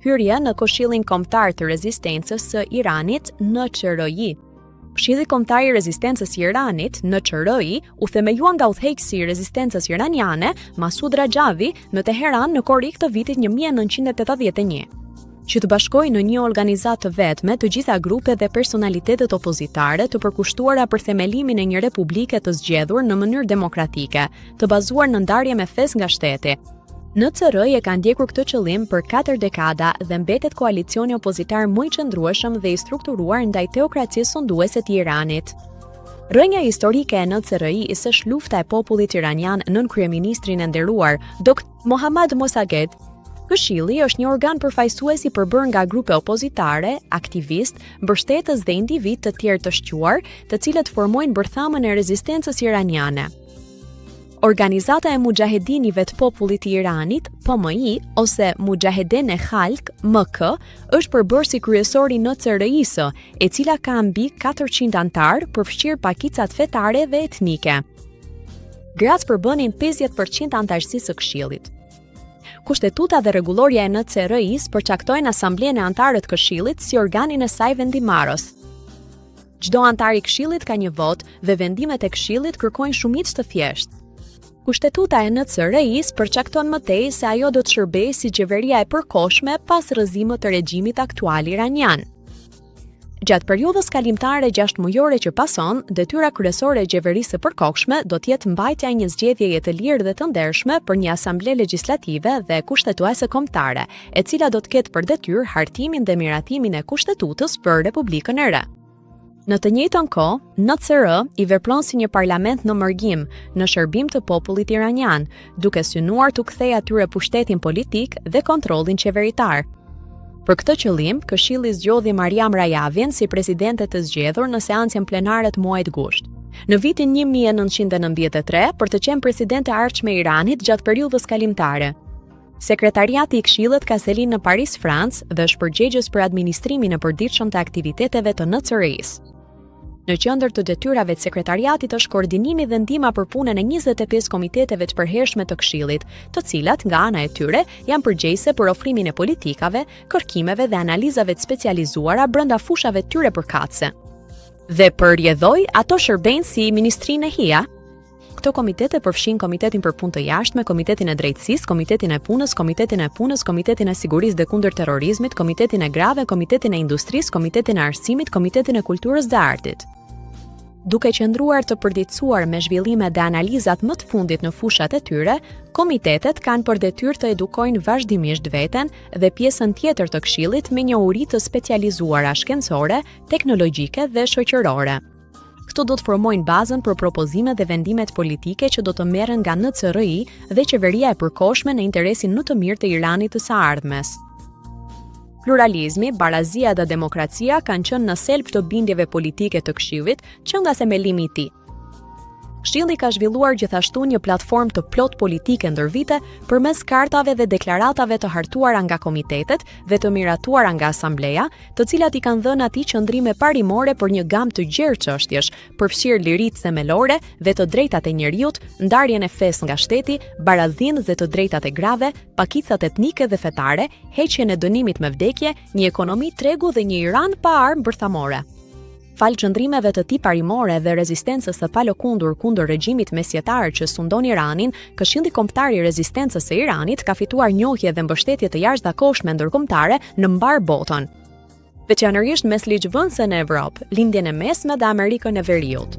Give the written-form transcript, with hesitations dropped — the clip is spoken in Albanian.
Hyrje në Këshillin Kombëtar të Rezistencës së Iranit, NCRI. Këshilli Kombëtar i Rezistencës së Iranit, NCRI, u themelua nga udhëheqësi i rezistencës iraniane, Masud Rajavi, në Teheran në korrik të vitit 1981 që të bashkojë në një organizatë të vetme të gjitha grupet dhe personalitetet opozitare të përkushtuara për themelimin e një republike të zgjedhur në mënyrë demokratike, të bazuar në ndarjen e fesë nga shteti. NCRI e ka ndjekur këtë qëllim për katër dekada dhe mbetet koalicioni opozitar më i qëndrueshëm dhe i strukturuar ndaj teokracisë sunduese të Iranit. Rrënja historike e NCRI-së është lufta e popullit iranian nën kryeministrin e nderuar, Dr. Mohammad Mossadegh. Këshilli është një organ përfaqësues i përbërë nga grupe opozitare, aktivistë, mbështetës dhe individë të tjerë të shquar, të cilët formojnë bërthamën e rezistencës iraniane. Organizata e Muxhahedinëve të Popullit të Iranit, PMI, ose Muxhahedin e Khalq, MK, është përbërësi kryesor i NCRI-së, e cila ka mbi 400 anëtarë, përfshirë pakicat fetare dhe etnike. Gratë përbënin 50% të anëtarësisë së këshillit. Kushtetuta dhe rregullorja e NCRI-së përcaktojnë Asamblenë e Anëtarëve të Këshillit si organin e saj vendimmarrës. Çdo anëtar i Këshillit ka një votë dhe vendimet e Këshillit kërkojnë shumicë të thjeshtë. Kushtetuta e NCRI-së përcakton më tej se ajo do të shërbejë si qeveria e përkohshme pas rrëzimit të regjimit aktual iranian. Gjatë periudhës kalimtare gjashtëmujore që pason, detyra kryesore e qeverisë së përkohshme do të jetë mbajtja e një zgjedhjeje të lirë dhe të ndershme për një asamble legjislative dhe kushtetuese kombëtare, e cila do të ketë për detyrë hartimin dhe miratimin e Kushtetutës për Republikën e Re. Në të njëjtën kohë, NCRI vepron si një parlament në mërgim, në shërbim të popullit iranian, duke synuar t'u kthejë atyre pushtetin politik dhe kontrollin qeveritar. Për këtë qëllim, Këshilli zgjodhi Mariam Rajavin si presidente të zgjedhur në seancën plenare të muajit gusht. Në vitin 1993, për të qenë presidente e ardhshme e Iranit gjatë periudhës kalimtare. Sekretariati i Këshillit ka selinë në Paris, Francë dhe është përgjegjës për administrimin e përditshëm të aktiviteteve të NCRI-së. Në qendër të detyrave të sekretariatit është koordinimi dhe ndihma për punën e 25 komiteteve të përhershme të Këshillit, të cilat nga ana e tyre janë përgjegjëse për ofrimin e politikave, kërkimeve dhe analizave të specializuara brenda fushave të tyre përkatëse. Dhe për rrjedhojë, ato shërbejnë si Ministrinë e HIA. Këto komitete përfshijnë Komitetin për Punë të Jashtme, Komitetin e Drejtësisë, Komitetin e Punës, Komitetin e Punës, Komitetin e Sigurisë dhe Kundër Terrorizmit, Komitetin e Grave, Komitetin e Industrisë, Komitetin e Arsimit, Komitetin e Kulturës dhe Artit. Duke qëndruar të përditësuar me zhvillimet dhe analizat më të fundit në fushat e tyre, komitetet kanë për detyrë të edukojnë vazhdimisht veten dhe pjesën tjetër të këshillit me njohuri të specializuara shkencore, teknologjike dhe shoqërore. Këto do të formojnë bazën për propozimet dhe vendimet politike që do të merren nga NCRI dhe qeveria e përkohshme në interesin më të mirë të Iranit të së ardhmes. Pluralizmi, barazia dhe demokracia kanë qenë në thelb të bindjeve politike të Këshillit që nga themelimi i tij. Këshilli ka zhvilluar gjithashtu një platformë të plotë politike ndër vite përmes kartave dhe deklaratave të hartuara nga komitetet dhe të miratuara nga Asambleja, të cilat i kanë dhënë atij qëndrime parimore për një gamë të gjerë çështjesh, përfshirë liritë themelore dhe të drejtat e njeriut, ndarjen e fesë nga shteti, barazinë dhe të drejtat e grave, pakicat etnike dhe fetare, heqjen e dënimit me vdekje, një ekonomi tregu dhe një Iran pa armë bërthamore. Falë qëndrimeve të tij parimore dhe rezistencës së palëkundur kundër regjimit mesjetar që sundon Iranin, Këshilli Kombëtar i Rezistencës së Iranit ka fituar njohje dhe mbështetje të jashtëzakonshme ndërkombëtare në mbarë botën, veçanërisht mes ligjvënësve në Evropë, Lindjen e Mesme dhe Amerikën e Veriut.